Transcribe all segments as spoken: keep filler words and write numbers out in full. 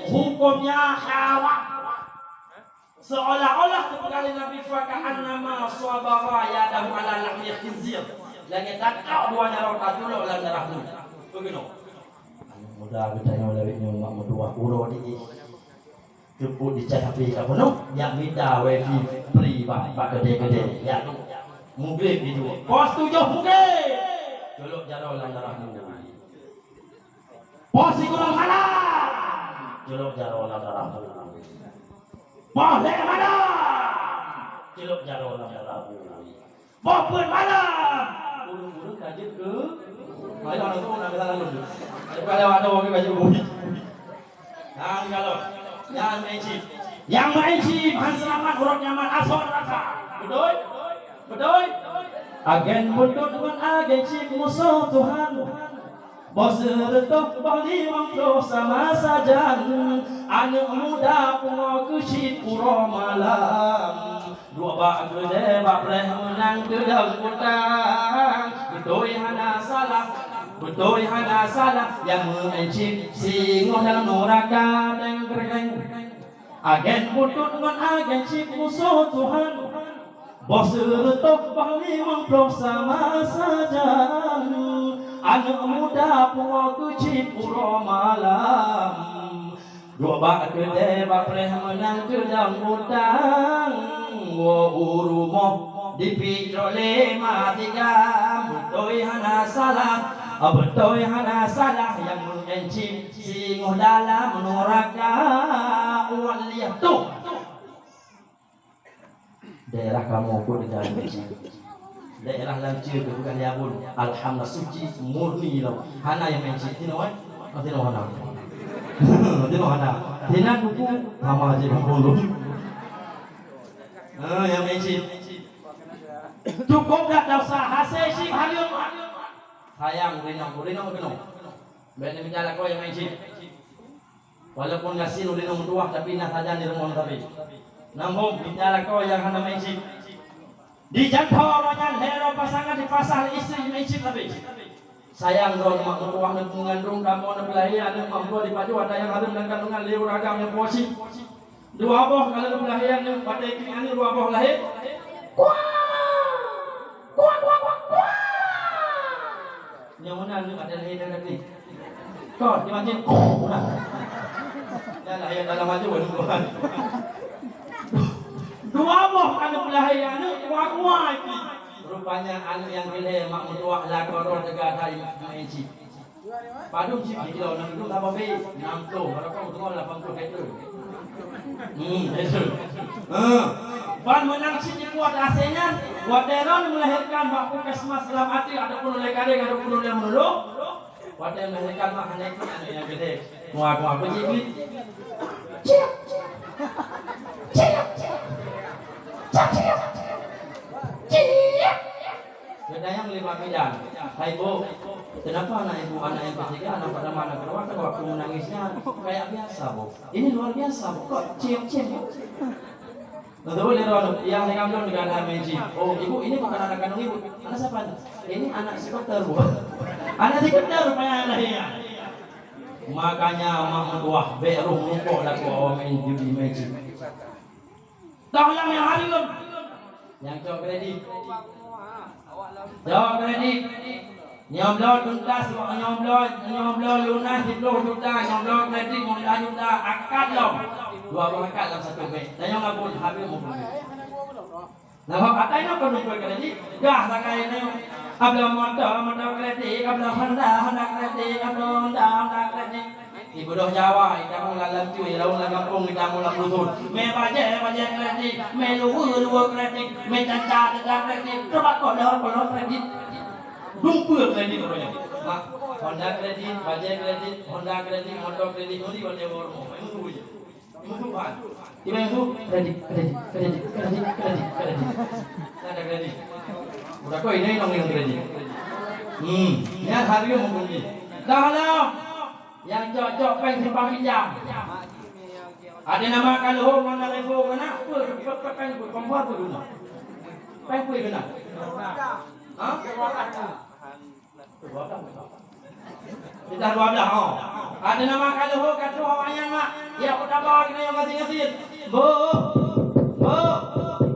Hukumnya haram. Seolah-olah teupeugah lé Nabi, "Faka'annama sabagha yadahu ala lahmi khinzir." Lagèe tatok dua jaroe taculok lam darah mulut. Beugeunoe. Aneuk muda geutanyoe lawét nyoe mak meutuwah uroe di Teupot di cat H P ka peunoh, jak mita wifi free bak, bak keudè-keudè. Jak tu. Mugreb di tu. Pos tujoh mugreb. Culok jaroe lam darah mulut. Pos sikureueng malam. Culok jaroe lam darah mulut. Pos lhèe malam. Culok jaroe lam darah mulut. Boh peuet malam, ureueng-ureueng ka jeuet keu, malam tu nak keu lôn. Tapi ada, ada orang baju bui. Nah, kalau nyang meu'en cit, nyang meu'en cit han seulamat, uroe kiamat asoe neuraka. Beutôi? Beutôi? Agen butôt ngon agen cit musoh Tuhan. Boh sireutôh boh limong ploh sama sajan, aneuk muda pungo keu cit uroe malam. Duek bak keudè bak preh meunang teudong utang, beutôi hana salah, beutôi hana salah, nyang meu'en cit singoh dalam neuraka deng keureueng. Agen butôt ngon agen cit musoh Tuhan. Boh sireutôh boh limong ploh sama sajan, aneuk muda pungo keu cit uroe malam. Duek bak keudè bak preh meunang teudong utang, woe u rumoh dipicok lé majikan, beutôi hana salah, beutôi hana salah, nyang meu'en cit singoh dalam neuraka. Uwan liah tuh. Daerah kamoe keu negara Indonesia. Daerah Lanca keu bukan Liabon. Alhamdulillah, suci murni lom. Hana nyang meu'en cit. Tinoh, eh? Oh, tinoh hana. Tinoh hana. Tinan buku sama aja kampung lom. Ah, nyang meu'en cit. Cukup dak dosa, hasé cit hareuem. Sayang, rinong, rinong, rinong. Bèk neumita lakoe nyang meu'en cit. Walaupun gasien ulèe nyoe meutuwah, tapi na sajan di rumoh sabe. Nambông, mita lakoe nyang hana meu'en cit. Di jantoe uroe nyan lhèe droe pasangan dipasah lé istri meu'en cit sabe. Sayang droe mak meutuwah, neupeungandong, kamoe neupeulahé aneuk mak meutuwah dipajoh ata nyang hareuem lam kandongan lé ureueng agam nyang puwoe cit. Dua boh ka lheueh beulahé aneuk, batèe keuneuk aneuk dua boh lahé. Kuah! Kuah, kuah, kuah, kuah! Nyang meunan aneuk batèe lahé dan tadi. Kon, di maté. Kuah! Dah lahé dalam maju aneuk kuah. Dua boh aneuk beulahé aneuk kuah-kuah pih. Rupanya aneuk nyang keulhèe mak meutuwah lakoe droe teuga that meu'en cit. Padum cit jikilo, nam ploh saboh bit, nam ploh, barokon teungoh lapan ploh meter. Hmm, meter. Ha. Ban meunang cit jikuat asèe nyan, watèe droeneuh melahirkan bak puskesmas lam ateueh ataupun ulèe kareng ataupun ulèe meureuloh, watèe melahirkan mak hana ikot aneuk nyang keudeh. Muah-muah peujeuet. Ciep. Ciep. Ciep. Ciep. Ciep. Geutanyong lé Mak Bidan, "Hai Bu, kenapa anak ibu, anak yang ketiga, anak pertama, anak kedua, kan waktu menangisnya kayak biasa, Bu? Ini luar biasa, Bu. Kok cium-cium, Bu?" Untuk lé droeneuh, yang lengah belum dengan anak main cium. "Oh, Ibu, ini bukan anak kandung Ibu. Anak siapa ini?" "Ini anak skuter, Bu." Anak skuter rupanya anak dia. Makanya mak meutuah, bèk roh meurukok lakoe awak main judi, main cium. Toh lam nyang hareuem. Nyang cok kredit. Cok kredit. Nyoe bloe tuntas, nyoe bloe, nyoe bloe lunas siploh juta, nyoe bloe kredit lima belas juta, akad lom. Dua boh akad lam satu bank. Tanyong abon hareuem. Nah, atai nyoe kon nyoe kredit, gah sagai nyoe. Abloe moto, moto kredit, abloe Honda, Honda kredit, abloe Honda, Honda kredit. Di beudôh Jawa, itamong lam lampôh, lawan lam gampông, itamong lam dusun. Mé bajèe, bajèe kredit, mé luweue, luweue kredit, mé canca, canca kredit, coba kolor, kolor kredit. Dumpeue kredit rupanya. Mak, Honda kredit, bajèe kredit, Honda kredit, moto kredit, nuri bajèe baru. Mé nuri. Meutuhan. Tiba itu kredit, kredit, kredit. Ada kredit. Udah kau ini nong yang kredit. Hmm, ya harga mungkin. Dah lah. Yang cocok kan simpang pinjam. Ada nama kalau ho mana level kena, apa, apa, apa, apa, kompor tu guna. Apa, apa guna. Ha? Dua belas. Kita dua belas, oh. Ada nama kalau ho kata awak yang mak. Ya, peue taba keuneuk nyoe gasien-gasien. Bu, bu,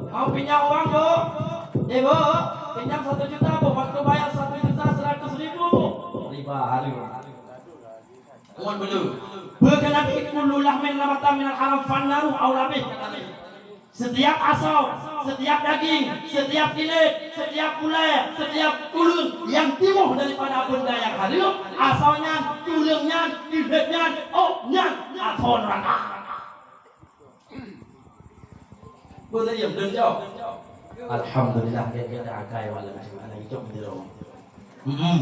mau pinjam uang, Bu? Eh, Bu, pinjam satu juta, Bu. Waktu bayar satu juta seratus ribu, Bu. Riba hareuem. Umat bulu. Beukeunong kullu lahmin nabata minal haram fannaru aula bih, kata Nabi. Setiap asoe, setiap daging, setiap ilet, setiap gulai, setiap tuleueng nyang tiboh daripada benda nyang hareuem, asoe nyan, tuleueng nyan, ilet nyan, ôk nyan, asoe neuraka. Beuna iem dan jawab. Alhamdulillah, dia kata akai wala macam mana itu bendera. Hmm.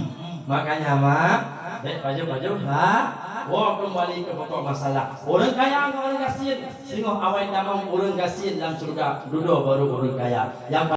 Makanya, mak, bèk pajoh-pajoh, ha? Wo kembali ke pokok masalah. Ureueng kaya ngon ureueng gasien, singoh awai tamong ureueng gasien lam syeuruga, dudoe baru ureueng kaya. Nyang